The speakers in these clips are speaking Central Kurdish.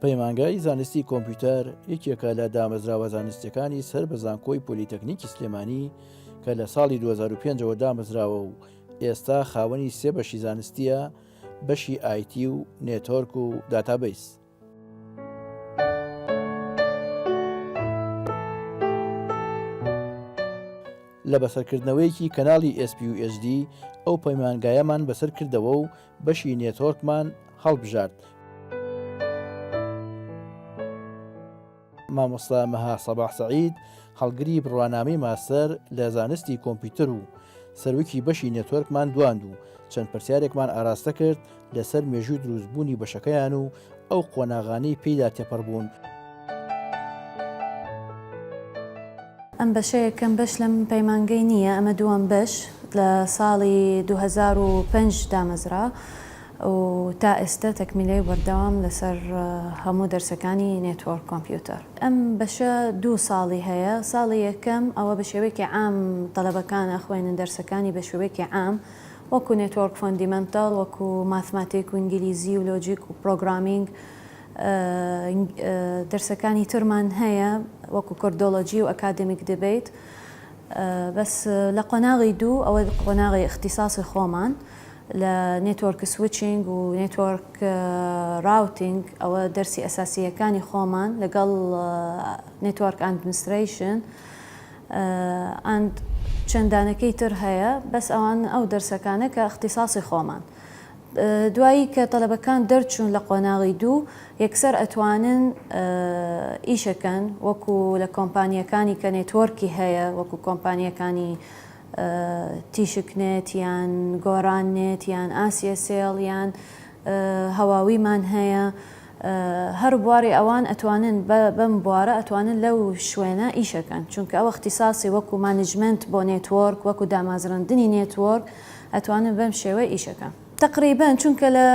پەیمانگای زانستی کۆمپیوتەر یەکێکە لە دامەزراوە زانستیەکانی سەر بە زانکۆی پۆلیتەکنیکی سلێمانی کە لە ساڵی 2005 ەوە دامەزراوە و ئێستا خاوەنی سێ بەشی زانستیە، بەشی ئایتی و network و database. لە بەسەرکردنەوەیەکی کەناڵی SPUHD ئەو پەیمانگایەمان بەسەر کردەوە و بەشی network مان هەڵبژارد. مامۆستا مەها سەباح سەعید هەڵگری بڕوانامەی ماستەر لە زانستی کۆمپیوتەر و سەرۆکی بەشی network مان دواند و چەند پرسیارێکمان ئاراستە کرد لەسەر مێژووی دروستبوونی بەشەکەیان و ئەو قۆناغانەی پێیدا تێپەڕبوون. ئەم بەشە یەکەم بەش لەم پەیمانگەی نییە، ئەمە دووەم بەش لە ساڵی 2005 دامەزرا و تا ئێستە تەکمیلەی بەردەوام لەسەر هەموو دەرسەکانی network کۆمپیوتەر. ئەم بەشە دوو ساڵی هەیە، ساڵی یەکەم ئەوە بە شێوەیەکی عام تەلەبەکان ئەخوێنن دەرسەکانی بە شێوەیەکی عام وەکو network fundamental وەکو mathematic و ئینگلیزی و logic و programming دەرسەکانی ترمان هەیە وەکو کوردۆلۆجی و academic debate بەس لە قۆناغی دوو ئەوە قۆناغی ئیختیساسی خۆمان لە network switching و network routing ئەوە دەرسی ئەساسییەکانی خۆمان لەگەڵ network administration and چەند دانەکەی تر هەیە بەس ئەوان ئەو دەرسەکانە کە ئیختیساسی خۆمان دوایی کە تەلەبەکان دەرچوون لە قۆناغی دوو یەکسەر ئەتوانن ئیشەکەن وەکو لە کۆمپانیەکانی کە network ی هەیە وەکو کۆمپانیەکانی تیشک نێت یان گۆران نێت یان ئاسیە سێڵ یان هەواویمان هەیە هەر بواری ئەوان ئەتوانن بەم بوارە ئەتوانن لەو شوێنە ئیشەکەن چونکە ئەو اختصاصی وەکو management بۆ network وەکو دامازرندنی network ئەتوانن بەم شێوە ئیشەکەن. تەقریبەن چونکە لە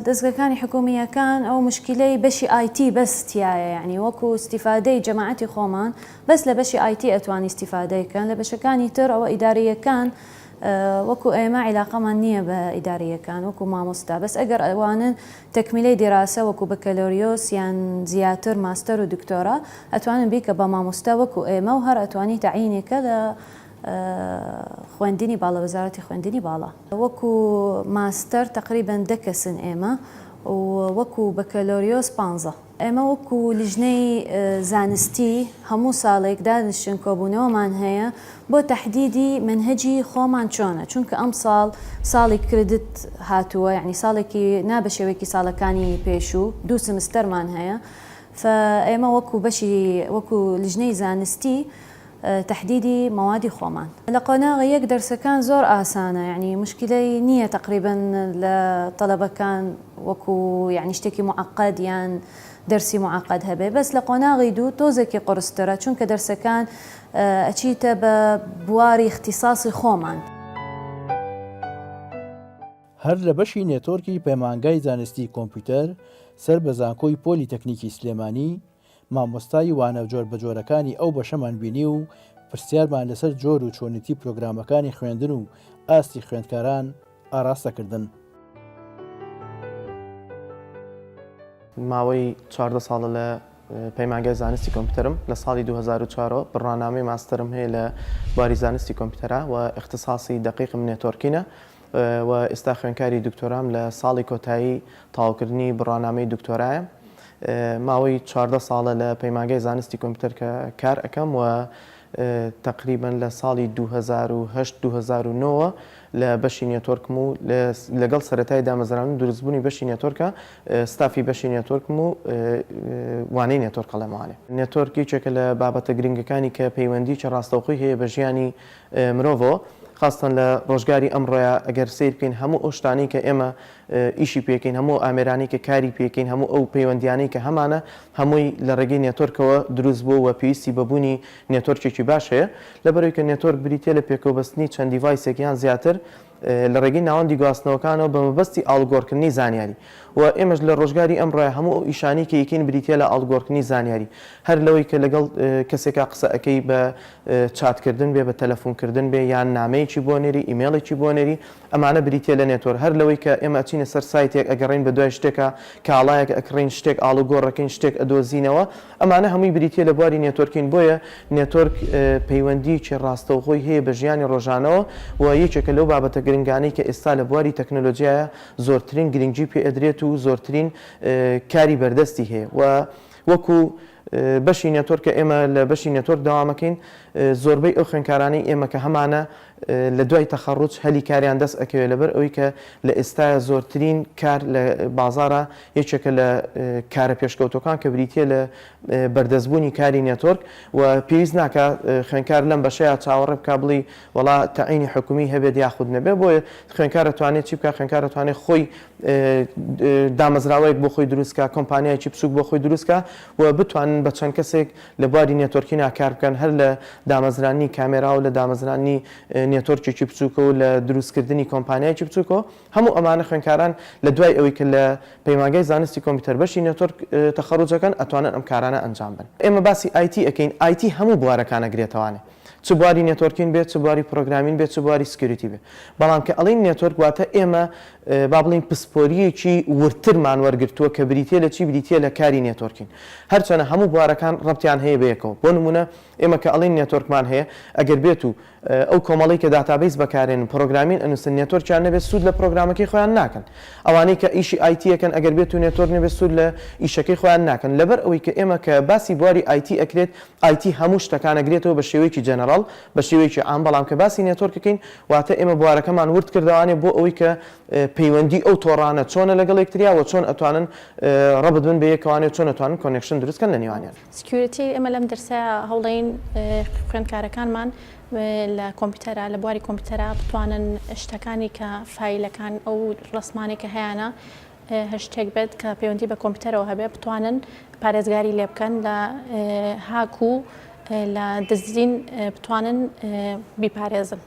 دەزگەکانی حکومییەکان ئەو موشکیلەی بەشی IT بەس تیایە یەعنی وەکو ئیستیفادەی جەماعەتی خۆمان بەس لە بەشی IT ئەتوانی ئیستیفادەی کەن لە بەشەکانی تر ئەوە ئیدارییەکان وەکو ئێمە عیلاقەمان نییە بە ئیدارییەکان وەکو مامۆستا بەس ئەگەر ئەوانن تەکمیلەی دیراسە وەکو بەکەلۆریۆس یان زیاتر ماستەر و دکتۆرا ئەتوانن بیکە بە مامۆستا وەکو ئێمە و هەر ئەتوانی تەعینێکە لە خوێندنی باڵا وەزارەتی خوێندنی باڵا. وەکو ماستەر تەقریبەن دە کەسن ئێمە و وەکو بەکەلۆریۆس پانزە. ئێمە وەکو لیژنەی زانستی هەموو ساڵێک دانیشتن کۆبوونەوەمان هەیە بۆ تەحدیدی مەنهەجی خۆمان چۆنە چونکە ئەمساڵ ساڵی credit هاتووە یانی ساڵێکی نا بە شێوەیەکی ساڵەکانی پێشوو دوو سمستەرمان هەیە فە ئێمە وەکو بەشی وەکو لیژنەی زانستی تەحدیدی مەوادی خۆمان. لە قۆناغی یەک دەرسەکان زۆر ئاسانە یەعنی موشکیلەی نییە تەقریبەن لە تەلەبەکان وەکو یەعنی شتێکی موعەقەد یان دەرسی موعەقەد هەبێ بەس لە قۆناغی دوو تۆزێکی قورسترە چونکە دەرسەکان ئەچیتە بە بواری ئیختیساسی خۆمان. هەر لە بەشی network ی پەیمانگای زانستی کۆمپیوتەر سەر بە زانکۆی پۆلی تەکنیکی سلێمانی، مامۆستای وانە جۆربەجۆرەکانی ئەو بەشەمان بینی و پرسیارمان لەسەر جۆر و چۆنیتی پرۆگرامەکانی خوێندن و ئاستی خوێندکاران ئاراستە کردن. ماوەی 14 ساڵە لە پەیمانگای زانستی کۆمپیوتەرم لە ساڵی 2004 ەوە بڕوانامەی ماستەرم هەیە لە بواری زانستی کۆمپیوتەرا و ئیختیساسی دەقیقم networking ە و ئێستا خوێندکاری دکتۆرام لە ساڵی کۆتایی تەواوکردنی بڕوانامەی دکتۆرایە. ماوەی 14 ساڵە لە پەیمانگای زانستی کۆمپیوتەر کە کار ئەکەم و تەقریبەن لە ساڵی 2008 2009 لە بەشی network م و لەگەڵ سەرەتای دامەزراندن دروستبوونی بەشی network ە ستافی بەشی network م و وانەی network ئەڵێمەوانێ. network یەکێکە لە بابەتە گرنگەکانی کە پەیوەندیی ڕاستەوخۆی هەیە بە ژیانی مرۆڤەوە، خاستەن لە ڕۆژگاری ئەمڕۆیا ئەگەر سەیر بکەین هەموو ئەو شتانەی کە ئێمە ئیشی پێکەین، هەموو ئەو ئامێرانەی کە کاری پێکەین، هەموو ئەو پەیوەندیانەی کە هەمانە هەمووی لە ڕێگەی network ەوە دروست بووە و پێویستی بە بوونی network ێکی باش هەیە. لەبەرئەوەی کە network بریتیە لە پێکەوەبەستنی چەند device ێک یان زیاتر. لە ڕێگەی ناوەندی گواستنەوەکانەوە بە مەبەستی ئاڵوگۆڕکردنی زانیاری و ئێمەش لە ڕۆژگاری ئەمڕۆیا هەموو ئەو ئیشانەی کە ئەیکەین بریتیە لە ئاڵوگۆڕکردنی زانیاری هەر لەوەی کە لەگەڵ کەسێکا قسە ئەکەی بە چات کردن بێ بە تەلەفون کردن بێ یان نامەیەکی بۆ نێری ئیمێڵێکی بۆ نێری ئەمانە بریتیە لە network هەر لەوەی کە ئێمە ئەچینە سەر سایتێک ئەگەڕێین بە دوای شتێکا کاڵایەک ئەکڕین شتێک ئاڵوگۆڕ ئەکەین شتێک ئەدۆزینەوە ئەمانە هەمووی بریتیە لە بواری networking بۆیە network پەیوەندییەکی ڕاستەوخۆی هەیە بە ژیانی ڕۆژانەوە و یەکێکە لەو بابەتە گرنگانەی کە ئێستا لە بواری تەکنەلۆجیایە زۆرترین گرنگی پێ ئەدرێت و زۆرترین کاری بەردەستی هەیە و وەکو بەشی network کە ئێمە لە بەشی network دەوامەکەین زۆربەی ئەو خوێنکارانەی ئێمە کە هەمانە لە دوای تەخەڕوج هەلی کاریان دەست ئەکەوێت لەبەر ئەوەی کە لە ئێستایا زۆرترین کار لە بازاڕا یەکێکە لە کارە پێشکەوتوەکان کە بریتیە لە بەردەستبوونی کاری network و پێویست ناکا خوێنکار لەم بەشەیا چاوەڕێ بکا بڵی وەڵا تەعینی حکومی هەبێت یاخود نەبێ بۆیە خوێنکار ئەتوانێت چی بکا خوێنکار ئەتوانێت خۆی دامەزراوەیەک بۆ خۆی دروست کا کۆمپانیایەکی بچوک بۆ خۆی دروست کا و بتوانن بە چەند کەسێک لە بواری networking ا کار بکەن هەر لە دامەزراندنی کامێرا و لە دامەزراندنی network ێکی بچووکە و لە دروستکردنی کۆمپانیایەکی بچووکەوە هەموو ئەمانە خوێندکاران لە دوای ئەوەی کە لە پەیمانگای زانستی کۆمپیوتەر بەشی network تەخەروج ئەکەن ئەتوانن ئەم کارانە ئەنجام بەن. ئێمە باسی IT ئەکەین IT هەموو بوارەکان ئەگرێتەوانێ چ بواری networking بێت چ بواری programming بێت چ بواری security بێت بەڵام کە ئەڵێین network واتە ئێمە با بڵێین پسپۆرییەکی وردترمان وەرگرتووە کە بریتییە لە چی؟ بریتییە لە کاری networking. هەرچەنە هەموو بوارەکان ڕەبتیان هەیە بەیەکەوە. بۆ نموونە ئێمە کە ئەڵێین network مان هەیە، ئەگەر بێت و ئەو کۆمەڵەی کە database بەکارێنن programming ئەنووسن network یان نەبێت سوود لە پرۆگرامەکەی خۆیان ناکەن. ئەوانەی کە ئیشی IT ئەکەن ئەگەر بێت و network نەبێت سوود لە ئیشەکەی خۆیان ناکەن. لەبەر ئەوەی کە ئێمە کە باسی بواری IT ئەکرێت، IT هەموو شتەکان ئەگرێتەوە بە شێوەیەکی جەنەڕاڵ، بە شێوەیەکی عام، بەڵام کە باسی network ئەکەین واتە ئێمە بوارەکەمان ورد کردەوانێ بۆ ئەوەی کە پەیوەندی ئەو تۆڕانە چۆنە لەگەڵ یەکتریا وە چۆن ئەتوانن ڕەبت بن بە یەکەوانێ و چۆن ئەتوانن connection دروست کەن لە نێوانیان. security، ئێمە لەم دەرسە هەوڵەین خوێندکارەکانمان لە کۆمپیوتەرا لە بواری کۆمپیوتەرا بتوانن شتەکانی کە فایلەکان ئەو ڕەسمانەی کە هەیانە هەر شتێک بێت کە پەیوەندی بە کۆمپیوتەرەوە هەبێت بتوانن پارێزگاری لێ بکەن لە هاک و لە دزین بتوانن بیپارێزن.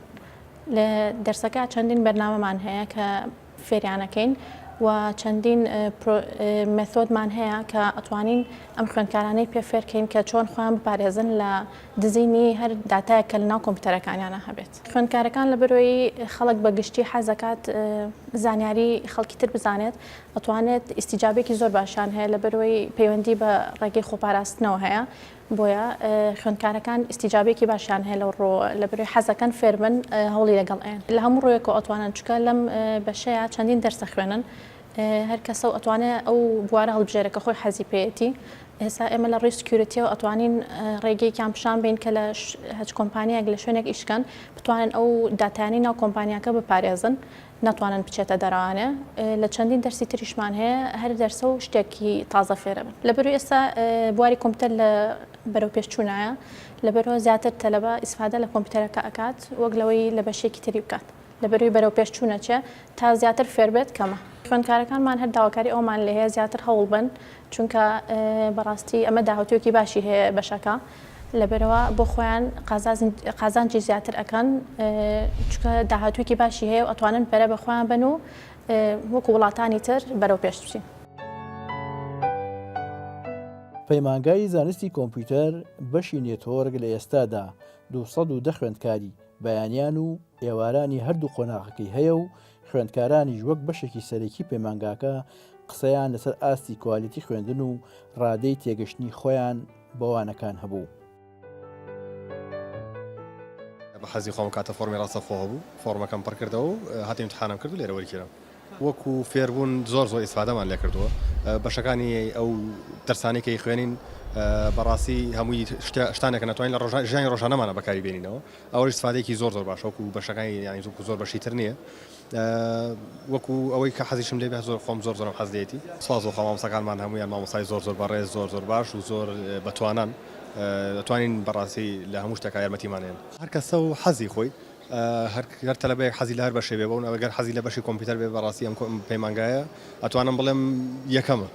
لە دەرسەکە چەندین بەرنامەمان هەیە کە فێریانەکەین و چەندین method مان هەیە کە ئەتوانین ئەم خوێندکارانەی پێ فێرکەین کە چۆن خۆیان بپارێزن لە دزینی هەر داتایەک کە لەناو کۆمپیوتەرەکانیانە هەبێت. خوێندکارەکان لەبەرئەوەی خەڵک بە گشتی حەزەکات زانیاری خەڵکی تر بزانێت ئەتوانێت ئیستیجابێکی زۆر باشیان هەیە لەبەرئەوەی پەیوەندی بە ڕێگەی خۆپاراستنەوە هەیە بۆیە خوێندکارەکان ئیستیجابێکی باشیان هەیە لەو ڕووەوە لەبەرئەوەی حەزەکەن فێربن هەوڵی لەگەڵ ئەیەن لە هەموو ڕوویەکەوە ئەتوانن چونکە لەم بەشەیە چەندین دەرس ئەخوێنن هەر کەسە و ئەتوانێ ئەو بوارە هەڵبژێرێ کە خۆی حەزی پێیەتی ئێستا ئێمە لە ڕووی security یەوە ئەتوانین ڕێگەیەکیان پیشان بین کە لە هەچ کۆمپانیایەک لە شوێنێک ئیش کەن بتوانن ئەو داتایانەی ناو کۆمپانیاکە بپارێزن نەتوانن بچێتە دەرەوانێ لە چەندین دەرسی تریشمان هەیە هەر دەرسە و شتێکی تازە فێرە بن لەبەرو ئێستا بواری کۆمپیوتەر لە بەرەو پێشچوونایە لەبەرەوە زیاتر تەلەبە ئیسفادە لە کۆمپیوتەرەکە ئەکات وەک لەوەی لە بەشێکی تری بکات لەبەرەوەی بەرەو پێشچوونە چێ تا زیاتر فێر بێت کەمە. خوێندکارەکانمان هەر داواکاری ئەوەمان لێ هەیە زیاتر هەوڵ بەن چونکە بەڕاستی ئەمە داهاتوویەکی باشی هەیە بەشەکە لەبەرئەوە بۆ خۆیان قازانجی زیاتر ئەکەن چونکە داهاتوویەکی باشی هەیە و ئەتوانن پەرە بە خۆیان بەن و وەکو وڵاتانی تر بەرەو پێش بچین. پەیمانگای زانستی کۆمپیوتەر بەشی network لە ئێستادا 210 خوێندکاری بەیانیان و ئێوارانی هەردوو قۆناغەکەی هەیە و خوێندکارانیش وەک بەشێکی سەرەکی پەیمانگاکە قسەیان لەسەر ئاستی quality خوێندن و ڕادەی تێگەشتنی خۆیان بۆ وانەکان هەبوو. بە حەزی خۆم کاتە فۆڕمی ڕاستەوخۆ هەبوو فۆڕمەکەم پڕ کردەوە و هاتم ئیمتحانم کرد و لێرە وەرگیرام. وەکو فێربوون زۆر زۆر ئیسفادەمان لێکردووە بەشەکانی ئەو دەرسانەی کە ئەیخوێنین بەڕاستی هەمووی شتانێکە نەتوانین لە ژیانی ڕۆژانەمانە بەکاری بێنینەوە ئەوەش ئیسفادەیەکی زۆر زۆر باشە وەکو بەشەکانی یانی وەکو زۆر بەشی تر نییە وەکو ئەوەی کە حەزیشم لێ بێت زۆر خۆم زۆر زۆرم حەز لێیەتی. سوپاس بۆ خوا مامۆستاکانمان هەموویان مامۆستای زۆر زۆر بەڕێز زۆر زۆر باش و زۆر بەتوانان دەتوانین بەڕاستی لە هەموو شتێکا یارمەتیمان ئەیەن. هەر کەسە و حەزی خۆی هەر تەلەبەیەک حەزی لە هەر بەشێ بێ بەون ئەگەر حەزی لە بەشی کۆمپیوتەر بێ بەڕاستی ئەم پەیمانگایە ئەتوانم بڵێم یەکەمە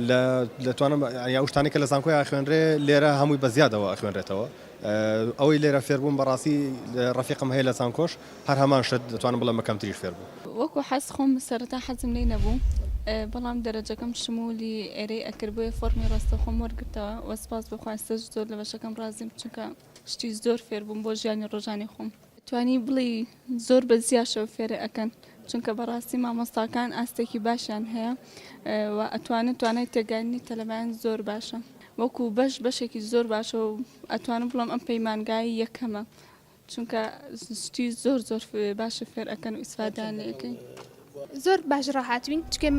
لە دەتوانم یانی ئەو شتانەی کە لە زانکۆی ئەخوێنرێ لێرە هەمووی بە زیادەوە ئەخوێنرێتەوە. ئەوەی لێرە فێربووم بەڕاستی ڕەفیقم هەیە لە زانکۆش هەر هەمان شت دەتوانم بڵێم بە کەمتریش فێربووم. وەکو حەز خۆم سەرەتا حەزم لێی نەبوو بەڵام دەرەجەکەم شمولی ئێرەی ئەکرد بۆیە فۆڕمی ڕاستەوخۆم وەرگرتەوە وە سوپاس بۆ خوا ئێستاش زۆر لە بەشەکەم ڕازیم چونکە شتی زۆر فێربووم بۆ ژیانی ڕۆژانەی خۆم. توانی بڵێی زۆر بە زیاشەوە فێرە ئەکەن چونکە بەڕاستی مامۆستاکان ئاستێکی باشیان هەیە و ئەتوانن توانای تێگەیاندنی تەلەبەیان زۆر باشە وەکو بەش بەشێکی زۆر باشە و ئەتوانم بڵێم ئەم پەیمانگای یەکەمە چونکە شتی زۆر زۆر باشە فێر ئەکەن و ئیسفادەیان لێ ئەکەین. زۆر باش ڕاهاتوین چونکە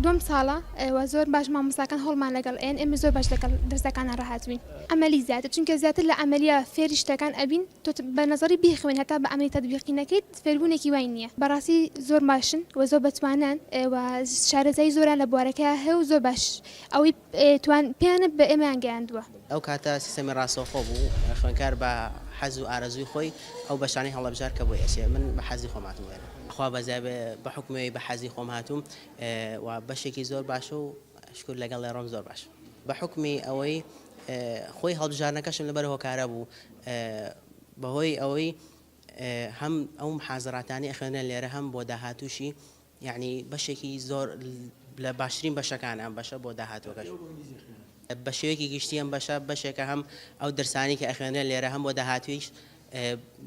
دووەم ساڵە و زۆر باش مامۆستاکان هەوڵمان لەگەڵ ئێن ئێمە زۆر باش لەگەڵ دەرسەکانە ڕاهاتوین عەمەلی زیاتر چونکە زیاتر لە عەمەلیە فێری شتەکان ئەبین تۆ بە نەزەری بیخوێن هەتا بە عەمەلی تەتبیقی نەکەیت فێربوونێکی وای نییە بەڕاستی زۆر باشن و زۆر بەتوانان و شارەزایی زۆریان لە بوارەکەیا هەیە و زۆر باش ئەوەی توان پێیانە بە ئێمەیان گەیاندووە. ئەو کاتە سیستەمی ڕاستەوخۆ بوو، خوێندکار بە حەز و ئارەزووی خۆی ئەو بەشانەی هەڵدەبژارد کە بۆی ئەچێ، من بە حەزی خۆم هاتم ئێرە. خوا بەزیاد بێ بە حوکمی ئەوەی بە حەزی خۆم هاتووم و بەشێکی زۆر باشە و شوکر لەگەڵ ئێڕۆم زۆر باشە. بە حوکمی ئەوەی خۆی هەڵبژاردنەکەشم لەبەر هۆکارە بوو، بەهۆی ئەوەی هەم ئەو محازەراتانەی ئەخوێنرێن لێرە هەم بۆ داهاتووشی یەعنی بەشێکی زۆر لە باشترین بەشەکانە ئەم بەشە بۆ داهاتووەکەش. بە شێوەیەکی گشتی ئەم بەشە بەشێکە هەم ئەو دەرسانەی کە ئەخوێنرێن لێرە هەم بۆ داهاتوویش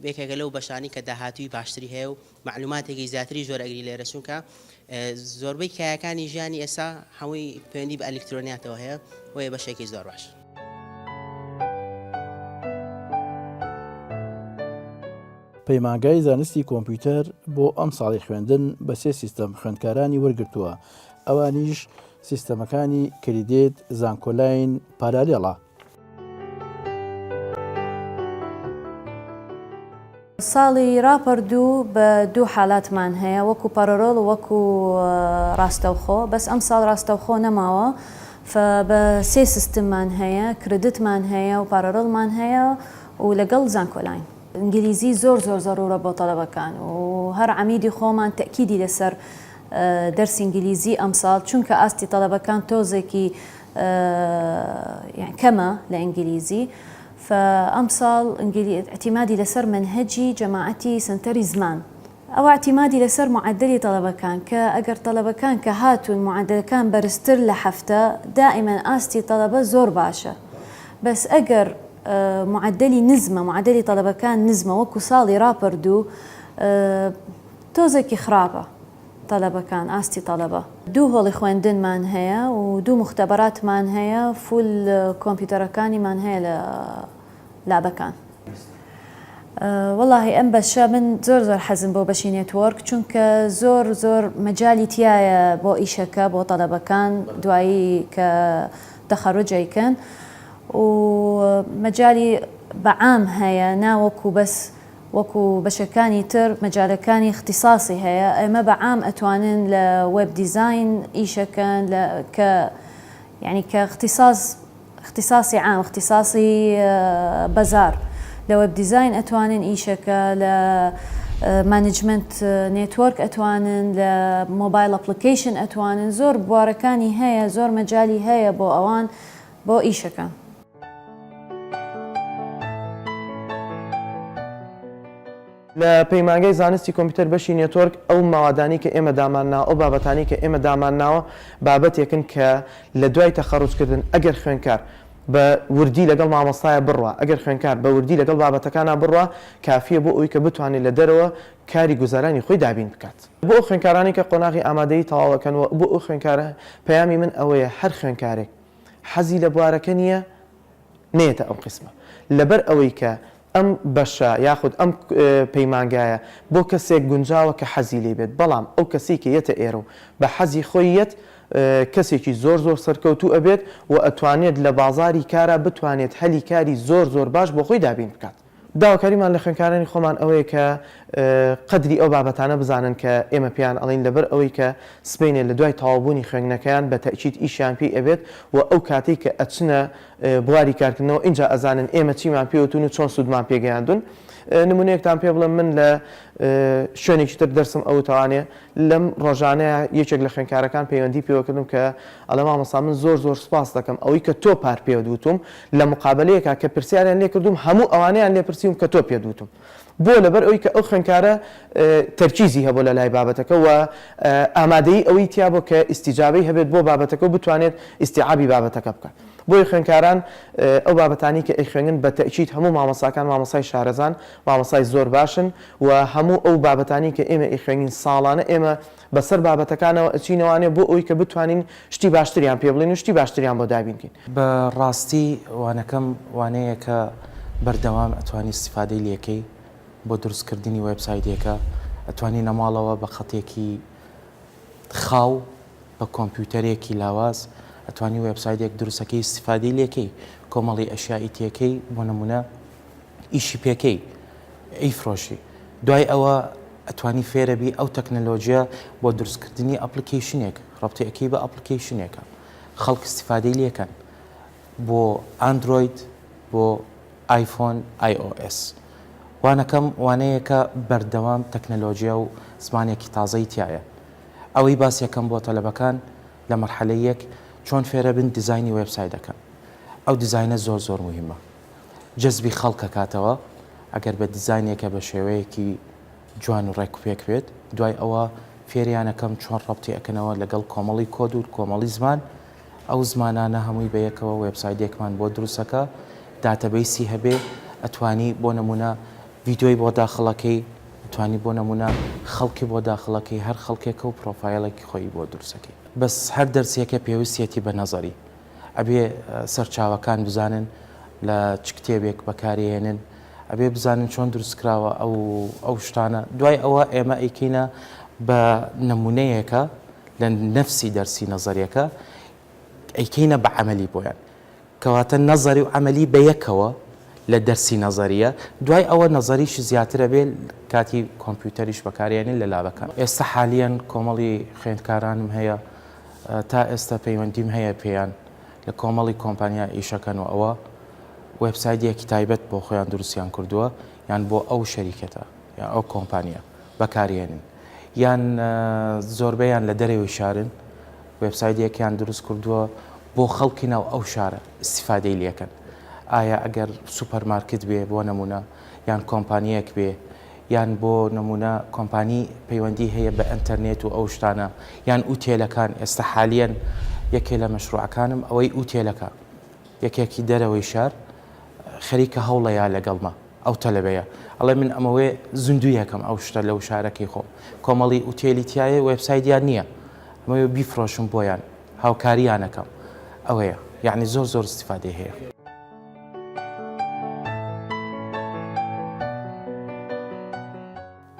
یەکێکە لەو بەشانەی کە داهاتووی باشتری هەیە و مەعلوماتێکی زیاتریش وەرئەگری لێرە چونکە زۆربەی کایەکانی ژیانی ئێستا هەمووی پەیوەندی بە ئەلیکترۆنیاتەوە هەیە بۆیە بەشێکی زۆر باشە. پەیمانگای زانستی کۆمپیوتەر بۆ ئەمساڵی خوێندن بە سێ سیستەم خوێندکارانی وەرگرتووە، ئەوانیش سیستەمەکانی credit، زانکۆلاین، parallel ە. ساڵی ڕاپەردوو بە دوو حالاتمان هەیە وەکو parallel و وەکو ڕاستەوخۆ بەس ئەمساڵ ڕاستەوخۆ نەماوە فە بە سێ سیستممان هەیە credit مان هەیە و parallel مان هەیە و لەگەڵ زانکۆلاین. ئینگلیزی زۆر زۆر زەرورە بۆ تەلەبەکان و هەر عەمیدی خۆمان تەئکیدی لەسەر دەرسی ئینگلیزی ئەمساڵ چونکە ئاستی تەلەبەکان تۆزێکی کەمە لە ئینگلیزی فە ئەمساڵ ئیعتیمادی لەسەر مەنهەجی جەماعەتی سەنتەری زمان ئەوە ئیعتیمادی لەسەر معەدەلی تەلەبەکان کە ئەگەر تەلەبەکان کە هاتوون معەدەلەکان بەرزتر لە حەفتە دائیمەن ئاستی تەلەبە زۆر باشە بەس ئەگەر معەدەلی نزمە معەدەلی تەلەبەکان نزمە وەکو ساڵی ڕاپردوو تۆزێکی خراپە تەلەبەکان ئاستی تەلەبە. دوو هۆڵی خوێندنمان هەیە و دوو موختەبەراتمان هەیە full کۆمپیوتەرەکانیمان هەیە لە لابەکان. وەڵاهی ئەم بەشە من زۆر زۆر حەزم بۆ بەشی network چونکە زۆر زۆر مەجالی تیایە بۆ ئیشەکە بۆ تەلەبەکان دوایی کە تەخەروج ئەیکەن و مەجالی بە عام هەیە نا وەکو بەس وەکو بەشەکانی تر مەجالەکانی اختصاصی هەیە ئێمە بە عام ئەتوانن لە web design ئیشەکەن لە کە یعنی کە اختصاص اختصاصی عام اختصاصی بازار لە web design ئەتوانن ئیشەکە لە management network ئەتوانن لە mobile application ئەتوانن زۆر بوارەکانی هەیە زۆر مەجالی هەیە بۆ ئەوان بۆ ئیشەکە. لە پەیمانگای زانستی کۆمپیوتەر بەشی network ئەو مەوادانەی کە ئێمە دامانناوە، ئەو بابەتانەی کە ئێمە دامانناوە بابەتێکن کە لە دوای تەخەروج کردن ئەگەر خوێندکار بە وردی لەگەڵ مامۆستایا بڕوا، ئەگەر خوێندکار بە وردی لەگەڵ بابەتەکانا بڕوا کافیە بۆ ئەوەی کە بتوانێت لە دەرەوە کاری گوزەرانی خۆی دابین بکات. بۆ ئەو خوێندکارانەی کە قۆناغی ئامادەیی تەواو ئەکەن و بۆ ئەو خوێندکارە پەیامی من ئەوەیە هەر خوێندکارێک حەزی لە بوارەکە نییە نەیەتە ئەم قیسمە لەبەر ئەوەی کە ئەم بەشە یاخود ئەم پەیمانگایە بۆ کەسێک گونجاوە کە حەزی لێی بێت بەڵام ئەو کەسەی کە یەتە ئێرە و بە حەزی خۆی یەت کەسێکی زۆر زۆر سەرکەوتوو ئەبێت و ئەتوانێت لە بازاری کارا بتوانێت هەلی کاری زۆر زۆر باش بۆ خۆی دابین بکات. داواکاریمان لە خوێندکارانی خۆمان ئەوەیە کە قەدری ئەو بابەتانە بزانن کە ئێمە پێیان ئەڵێین لەبەر ئەوەی کە سبەینێ لە دوای تەواوبوونی خوێندنەکەیان بە تەئکید ئیشیان پێی ئەبێت و ئەو کاتەی کە ئەچنە بواری کارکردنەوە ئینجا ئەزانن ئێمە چیمان پێ وتون و چۆن سوودمان پێ گەیاندوون. نموونەیەکتان پێ بڵێم من لە شوێنێکی تر دەرسم ئەوتەوانێ لەم ڕۆژانەیا یەکێک لە خوێندکارەکان پەیوەندی پێوە کردم کە ئەڵێ مامۆستا من زۆر زۆر سوپاست دەکەم ئەوەی کە تۆ پار پێت وتوم لە مقابەلەیەکا کە پرسیاریان لێ کردوم هەموو ئەوانەیان لێ پرسیوم کە تۆ پێت وتوم بۆ لەبەر ئەوەی کە ئەو خوێندکارە تەرکیزی هەبوو لە لای بابەتەکە و ئامادەیی ئەوەی تیا بوو کە ئیستیجابەی هەبێت بۆ بابەتەکە و بتوانێت ئیستیعابی بابەتەکە بکات بۆیە خوێندکاران ئەو بابەتانەی کە ئەیخوێنن بە تەئکید هەموو مامۆستاکان مامۆستای شارەزان مامۆستای زۆر باشن و هەموو ئەو بابەتانەی کە ئێمە ئەیخوێنین ساڵانە ئێمە بەسەر بابەتەکانەوە ئەچینەوانێ بۆ ئەوەی کە بتوانین شتی باشتریان پێ بڵێین و شتی باشتریان بۆ دابین کەین. بە ڕاستی وانەکەم وانەیەکە بەردەوام ئەتوانی ئیستیفادەی لێکەی بۆ دروست کردنی وێبسایتێکە ئەتوانی لە ماڵەوە بە خەتێکی خاو بە کۆمپیوتەرێکی لاواز ئەتوانی وێبسایتێک دروستەکەی ئیستیفادەی لێکەی کۆمەڵی ئەشیائی تێکەی بۆ نمونە ئیشی پێکەی ئەیفرۆشی دوای ئەوە ئەتوانی فێرەبی ئەو تەکنەلۆجیە بۆ دروستکردنی application ێک ڕەبتی ئەکەی بە application ێکە خەڵک استفادەی لێکەن بۆ ئەندرۆید بۆ ئایفۆن iOS وانەکەم وانەیەکە بەردەوام تەکنەلۆجیا و زمانێکی تازەی تایە ئەوەی باس یەکەم بۆ تەلەبەکان لە مەرحەلەی یەک چۆن فێرەبن دیزاینی وێبسایت دەکەن ئەو دیزاینە زۆر زۆر مهمە جەزبی خەڵک ئەکاتەوە ئەگەر بە دیزاینێکە بە شێوەیەکی جوان و ڕێک و پێک بێت دوای ئەوە فێریان ئەکەم چۆن ڕەبتی ئەکەنەوە لەگەڵ کۆمەڵی کۆد و کۆمەڵی زمان ئەو زمانانە هەمووی بە یەکەوە وێبسایدێکمان بۆ دروستەکە database ی هەبێ ئەتوانی بۆ نمونە ڤیدیۆی بۆ داخڵەکەی ئەتوانی بۆ نمونە خەڵکی بۆ داخڵەکەی هەر خەڵکێکە و پرۆفایلێکی خۆی بۆ دروستەکەی بەس هەر دەرسێکە پێویستیەتی بە نەزەری ئەبێ سەرچاوەکان بزانن لە چ کتێبێک بەکارێنن ئەبێ بزانن چۆن دروستکراوە ئەو ئەو شتانە دوای ئەوە ئێمە ئەیکەینە بە نمونەیەکە لە نەفسی دەرسی نەزەریەکە ئەیکەینە بە عەمەلی بۆیان کەواتە نەزەری و عەمەلی بە یەکەوە لە دەرسی نەزەریە دوای ئەوە نەزەریش زیاترە بێ کاتی کۆمپیوتەریش بەکارێنن لە لابەکان ئێستا حالیەن کۆمەڵی خوێندکارانم هەیە تا ئێستا پەیوەندیم هەیە پێیان لە کۆمەڵی کۆمپانیا ئیشەکەن و ئەوە وێبسایدێکی تایبەت بۆ خۆیان دروستیان کردووە یان بۆ ئەو شەریکەتە یان ئەو کۆمپانیا بەکارێنن یان زۆربەیان لە دەرەوەی شارن وێبسایدێکیان دروست کردووە بۆ خەڵکی ناو ئەو شارە ئیستیفادەی لێکەن ئایا ئەگەر سوپەرمارکت بێ بۆ نمونە یان کۆمپانیەک بێ یان بۆ نمونە کۆمپانی پەیوەندی هەیە بە ئەنتەرنێت و ئەو شتانە یان ئوتێلەکان ئێستا حالیەن یەکێ لە مەشروعەکانم ئەوەی ئوتێلەکە یەکێکی دەرەوەی شار خەریکە هەوڵەیە لەگەڵمە ئەو تەلەبەیە ئەڵێ من ئەمەوێ زیندوویەکەم ئەو شتە لەو شارەکەی خۆم کۆمەڵی ئوتێلی تایە وێبسایدیان نییە ئەمەوێ بیفرۆشم بۆیان هاوکاریانەکەم ئەوەیە یعنی زۆر زۆر استفادەی هەیە.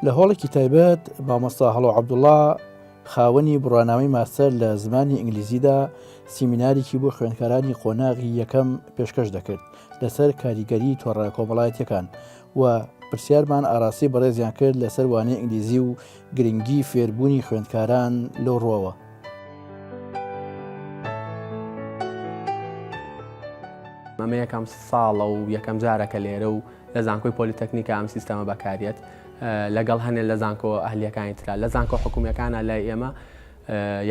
لە هۆڵێکی تایبەت مامۆستا هەڵۆ عەبدوڵا خاوەنی بڕوانامەی ماستەر لە زمانی ئینگلیزیدا سیمینارێکی بۆ خوێندکارانی قۆناغی یەکەم پێشکەش دەکرد لەسەر کاریگەری تۆڕە کۆمەڵایەتیەکان و پرسیارمان ئاراستەی بەڕێزیان کرد لەسەر وانەی ئینگلیزی و گرنگی فێربوونی خوێندکاران لەو ڕووەوە. ئەمە یەکەم ساڵە و یەکەم جارە کە لێرە و لە زانکۆی پۆلیتەکنیکا ئەم سیستەمە بەکاریەت لەگەڵ هەنێ لە زانکۆ ئەهلیەکانی ترا لە زانکۆ حکومیەکانە لای ئێمە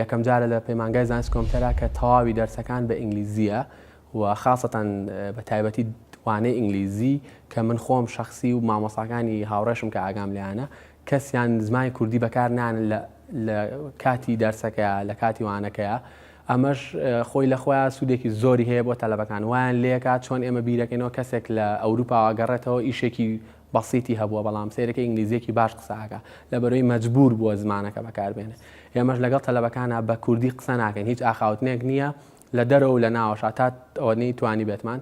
یەکەم جارە لە پەیمانگای زانست کۆمپیوتەرا کە تەواوی دەرسەکان بە ئینگلیزیە و خاسەتەن بە تایبەتی وانەی ئینگلیزی کە من خۆم شخصی و مامۆساکانی هاوڕێشم کە ئاگام لیانە کەسیان زمانی کوردی بەکار نانن لە لە کاتی دەرسەکەیا لە کاتی وانەکەیا ئەمەش خۆی لە خۆیان سوودێکی زۆری هەیە بۆ تەلەبەکان وایان لێکا چۆن ئێمە بیرەکەینەوە کەسێک لە ئەوروپاوە گەڕێتەوە ئیشێکی بەسیتی هەبووە بەڵام سەیرەکە ئینگلیزیەکی باش قسە ئەکا لەبەرەوەی مەجبور بووە زمانەکە بەکاربێنێ ئێمەش لەگەڵ تەلەبەکانە بە کوردی قسە ناکەین هیچ ئاخاوتنێک نییە لە دەرەوە و لە ناوەشا تا ئەوەنەی توانی بێتمان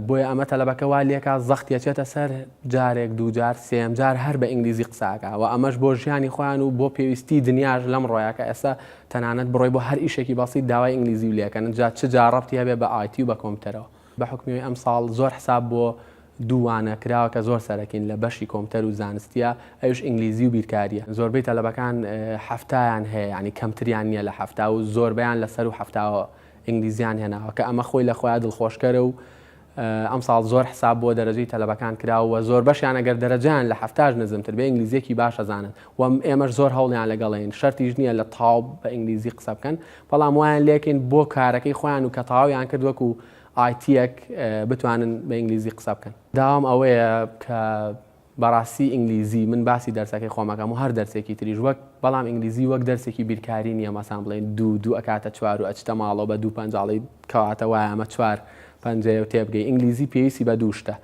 بۆیە ئەمە تەلەبەکە وا لێکا زەختی ئەچێتە سەر جارێک دووجار سێم جار هەر بە ئینگلیزی قساکە و ئەمەش بۆ ژیانی خۆیان و بۆ پێویستی دنیاش لەم ڕۆیاکە ئێستا تەنانەت بڕۆی بۆ هەر ئیشێکی بەسیط داوای ئینگلیزی و لێکەن جا چ جا ڕەبتی هەبێ بە IT و بە کۆمپیوتەرەوە بە حوکمی ئەم ساڵ زۆر حساب بۆ. دوو وانە کراوە کە زۆر سەرەکین لە بەشی کۆمپیوتەر و زانستیە ئەویش ئینگلیزی و بیرکاریە زۆربەی تەلەبەکان حەفتایان هەیە یانی کەمتریان نیە لە حەفتا و زۆربەیان لە سەروو حەفتاوە ئینگلیزیان هێناوە کە ئەمە خۆی لە خۆیا دڵخۆشکەرە و ئەمساڵ زۆر حساب بۆ دەرەجەی تەلەبەکان کراوە و زۆربەشیان ئەگەر دەرەجەیان لە حەفتاش نزمتر بێ ئینگلیزیەکی باش ئەزانن و ئێمەش زۆر هەوڵیان لەگەڵین شەرتیش نییە لە تاو بە ئینگلیزی قسە بکەن بەڵام وایان لێکەین بۆ کارەکەی خۆیان و کە تەواویان کرد وەکو IT یەک بتوانن بە ئینگلیزی قسە بکەن. داوام ئەوەیە کە بەڕاستی ئینگلیزی من باسی دەرسەکەی خۆم ئەکەم و هەر دەرسێکی تریش وەک بەڵام ئینگلیزی وەک دەرسێکی بیرکاری نییە مەسان بڵێین دوو دوو ئەکاتە چوار و ئەچتە ماڵەوە بە دوو پەنجە ئەڵێی کەواتە وایە ئەمە چوار پەنجەیە و تێبگەی ئینگلیزی پێویستی بە دوو شتە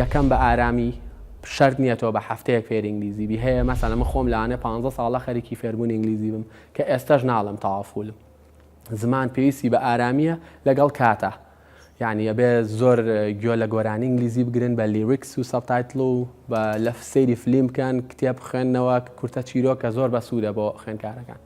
یەکەم بە ئارامی شەرت نییە تۆ بە هەفتەیەک فێری ئینگلیزی بی هەیە مەسەلەن من خۆم لەوانەیە پانزە ساڵە خەریکی فێربوونی ئینگلیزی بم کە ئێستەش ناڵێم تەواو full م زمان پێویستی بە ئارامییە لەگەڵ کاتە یانی ئەبێ زۆر گوێ لە گۆرانی ئینگلیزی بگرن بە lyrics و subtitle و بە لە سەیری فلیم بکەن کتێب بخوێننەوە کورتە چیرۆک کە زۆر بەسوودە بۆ خوێندکارەکان.